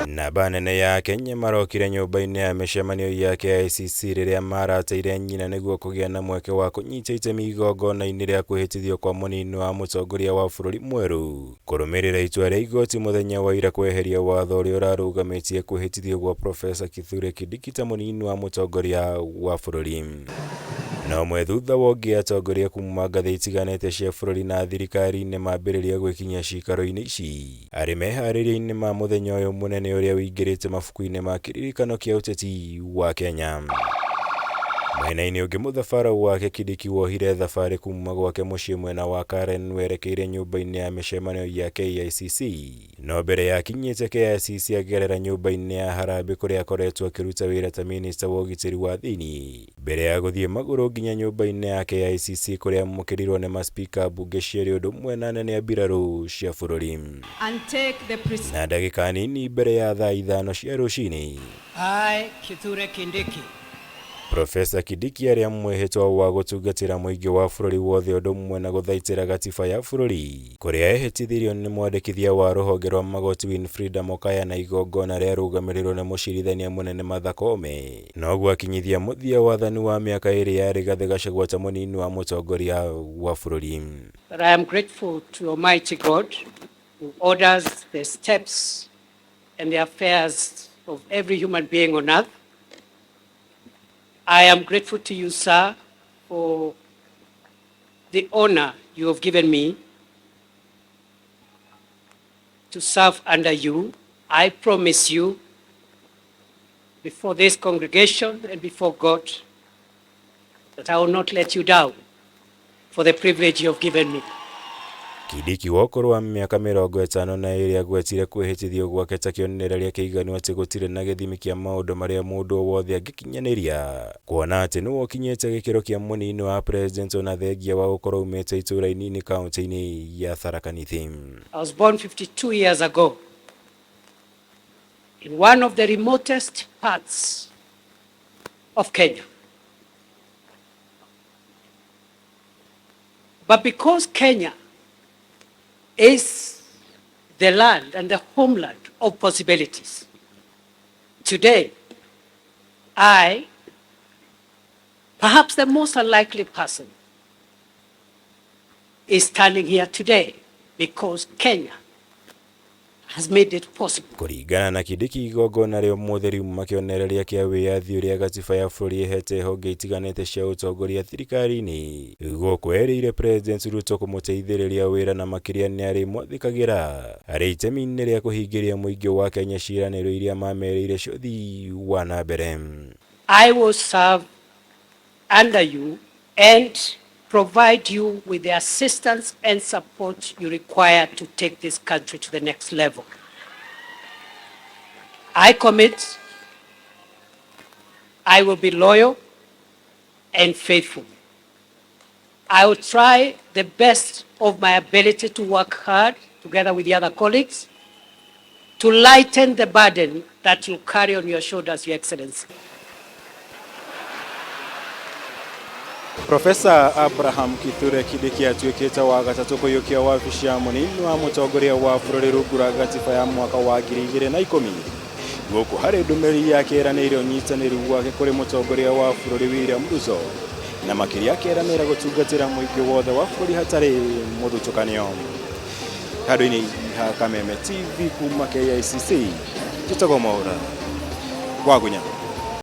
Namba nene ya Akenya marokire nyũmba-inĩ ya mĩcemanio ya KICC rĩrĩa marateire nyina nĩguo kũgĩa na mweke wa kũnyita itemi igongona-inĩ rĩa kwĩhĩtithio kwa mũnini wa mũtongoria wa bũrũri mwerũ kũrũmĩrĩra itua rĩa igoti mũthenya wa ira kweheria watho ũrĩa ũrarũgamĩtie kwĩhĩtithio gwa Profesa Kithure Kindiki ta mũnini wa mũtongoria wa bũrũri. Na ũmwe thutha wa ũngĩ atongoria kuma ngathĩ itiganĩte cia bũrũri na thirikari-inĩ mambĩrĩria gwĩkinyia ciikaro-inĩ ici arĩ meharĩria-inĩ ma mũthenya ũyũ mũnene ũrĩa ũingĩrĩte mabuku-inĩ ma kĩririkano kĩa ũteti wa Kenya. Mwena-inĩ ũngĩ mũthabara wake Kindiki wohire thabarĩ kuma gwake mũciĩ mwena wa Karen werekeire nyũmba-inĩ ya mĩcemanio ya KICC. No mbere ya akinyĩte KICC akĩgerera nyũmba-inĩ ya Harambee kũrĩa akoretwo akĩruta wĩra ta minista wa ũgitĩri wa thĩinĩ mbere ya gũthiĩ magũrũ nginya nyũmba-inĩ ya KICC kũrĩa amũkĩrirwo nĩ maspika mbunge cierĩ ũndũ ũmwe na anene a mbirarũ cia bũrũri. And take the Na ndagĩka nini mbere ya thaa 5 cia rũcinĩ, I, Kithure Kindiki, Profesa Kindiki arĩa mwĩhĩtwa wa gũtungatĩra mũingĩ wa bũrũri wothe ũndũ ũmwe na gũthaitĩra gatiba ya bũrũri kũrĩa ehĩtithirio nĩ mwandĩkithia wa rũhonge rwa magoti Winfrida Mokaya na igongona rĩarũgamĩrĩirwo nĩ mũcirithania mũnene Martha Koome noguo akinyithia mũthia wathani wa mĩaka 2 ya Rigathĩ Gachagua ta mũnini wa mũtongoria wa bũrũri. But I am grateful to Almighty God who orders the steps and the affairs of every human being on earth. I am grateful to you, sir, for the honor you have given me to serve under you. I promise you, before this congregation and before God, that I will not let you down for the privilege you have given me. Kindiki wa ũkũrũ wa mĩaka 52 agwetire kwĩhĩtithio gwake ta kĩonereria kĩiganu atĩ gũtirĩ na gĩthimi kĩa maũndũ marĩa mũndũ o wothe angĩkinyanĩria kuona atĩ nĩwe ũkinyĩte gĩkĩro kĩa mũnini wa president ona thengia wa gũkorwo umĩte itũũra inini kaunti-inĩ ya Tharaka Nithi. I was born 52 years ago in one of the remotest parts of Kenya. But because Kenya is the land and the homeland of possibilities, today, I, perhaps the most unlikely person, is standing here today because Kenya has made it possible. Kũringana na Kindiki igongona rĩa ũmũthĩ riuma kĩonereria kĩa wĩyathi ũrĩa gatiba ya bũrũri ĩhete honge itiganĩte cia ũtongoria thirikari-inĩ gũkũ erĩire President Ruto kũmũteithĩrĩria wĩra na makĩria nĩ arĩmwathĩkagĩra harĩ itemi-inĩ rĩa kũhingĩria mũingĩ wa Kenya ciĩranĩro iria mamerĩire cia ũthii wa na mbere. I will serve under you and provide you with the assistance and support you require to take this country to the next level. I commit, I will be loyal and faithful. I will try the best of my ability to work hard together with the other colleagues to lighten the burden that you carry on your shoulders, Your Excellency. Profesa Abraham Kithure Kindiki atuĩkĩte wa gatatũ kũiyũkia wabici ya mũnini wa mũtongoria wa bũrũri rungu rwa gatiba ya mwaka wa 2010 gũkũ harĩ ndũmĩrĩri yake ĩranĩire ũnyitanĩri wake kũrĩ mũtongoria wa bũrũri William Ruto na makĩria akeranĩra gũtungatĩra mũingĩ wothe wa bũrũri hatarĩ mũthutũkanio. Handũ-inĩ ha Kameme TV kuma KICC, njĩtagwo Mwaũra Wagunya.